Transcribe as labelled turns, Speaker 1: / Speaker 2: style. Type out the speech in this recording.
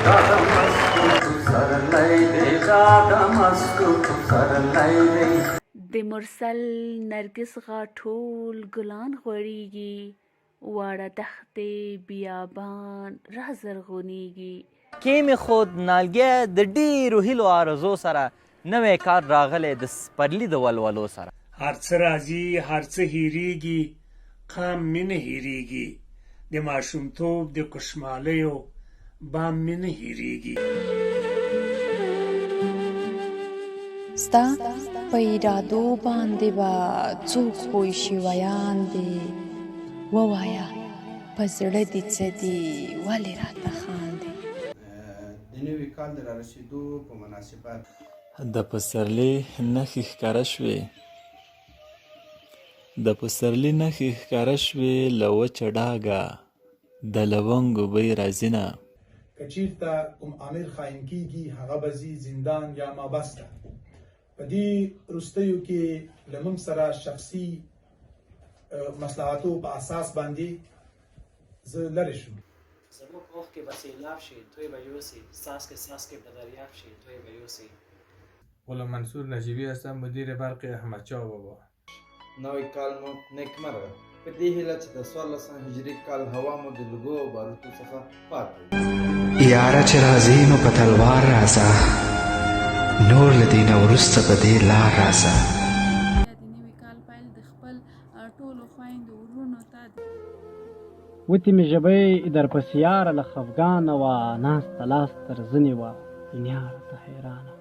Speaker 1: دا د مستو پسرلی دی، دا د مستو پسرلی دی.
Speaker 2: د مرسل نرګس غاټول ګلان غوړیږي، واړه دښتې بیابان را زرغونیږي.
Speaker 3: کې مې خود نالګی د ډېرو هیلو آرزو سره نوی کال راغلی د سپرلي د ولولو سره.
Speaker 4: هر څه راځي هر څه هیریږي قام مې نه هیریږي، د ماشومتوب د کوشمالیو بام مې نه هیریږي.
Speaker 5: ستا په ارادو باندې به څوک پوه شي ویاندې، ووایه په زړه دې څه دي ولې راته خاندې.
Speaker 6: د نوي کال د رارسېدو په مناسبت.
Speaker 7: د پسرلي نښې ښکاره شوې. د پسرلي نښې ښکاره شوې له وچه ډاګه د لونګو بوی راځينه.
Speaker 8: که چیرته کوم آمر خاین کیږي هغه به ځي زندان یا محبس ته. په دې وروستیو کې له موږ سره شخصي مصلحتو په اساس باندې زه لرې شوم.
Speaker 9: زموږ اوښکې به سېلاب شي دوی به یوسي، څاڅکي څاڅکي به دریاب شي دوی به یوسي.
Speaker 10: غلام منصور نجیبی هستم، مدیر برق احمدشاه بابا.
Speaker 6: نوی کال مو نیکمرغه، په دې هیله چې د 14 هجري کال هوا مو د لوګو او باروتو څخه پاکه وي.
Speaker 11: یاره چې راځې نو په تلوار راځه، نور له دې نه وروسته په دې لار راځه.
Speaker 12: د نوي کال پیل د خپل ټولو خویندو ورونو ته د.
Speaker 13: وتې مې ژبۍ درپسې یاره له خفګانه وه، ناسته لاس تر زنې وه، دنیا راته حیرانه وه.